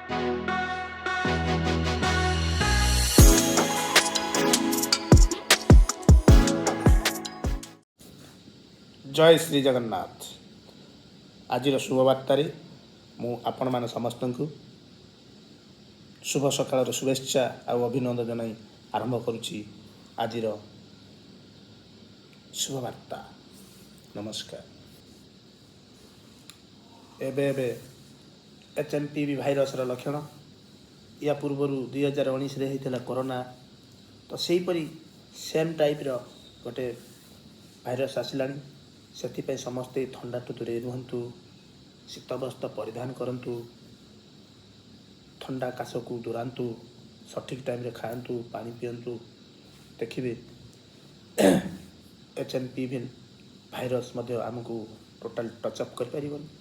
ଜୟ ଶ୍ରୀ ଜଗନ୍ନାଥ। ଆଜିର ଶୁଭବାର୍ତ୍ତାରେ ମୁଁ ଆପଣମାନେ ସମସ୍ତଙ୍କୁ ଶୁଭ ସକାଳର ଶୁଭେଚ୍ଛା ଆଉ ଅଭିନନ୍ଦନ ଜଣାଇ ଆରମ୍ଭ କରୁଛି ଆଜିର ଶୁଭବାର୍ତ୍ତା। ନମସ୍କାର। ଏବେ ଏବେ HMPV ଭାଇରସର ଲକ୍ଷଣ, ୟା ପୂର୍ବରୁ 2019ରେ ହେଇଥିଲା କରୋନା, ତ ସେହିପରି ସେମ୍ ଟାଇପ୍ର ଗୋଟେ ଭାଇରସ୍ ଆସିଲାଣି। ସେଥିପାଇଁ ସମସ୍ତେ ଥଣ୍ଡାଠୁ ଦୂରେଇ ରୁହନ୍ତୁ, ଶୀତବସ୍ତ୍ର ପରିଧାନ କରନ୍ତୁ, ଥଣ୍ଡା କାଶକୁ ଦୂରାନ୍ତୁ, ସଠିକ୍ ଟାଇମ୍ରେ ଖାଆନ୍ତୁ, ପାଣି ପିଅନ୍ତୁ। ଦେଖିବେ, HMPV virus ମଧ୍ୟ ଆମକୁ ଟୋଟାଲ୍ ଟଚ୍ ଅପ୍ କରିପାରିବନି।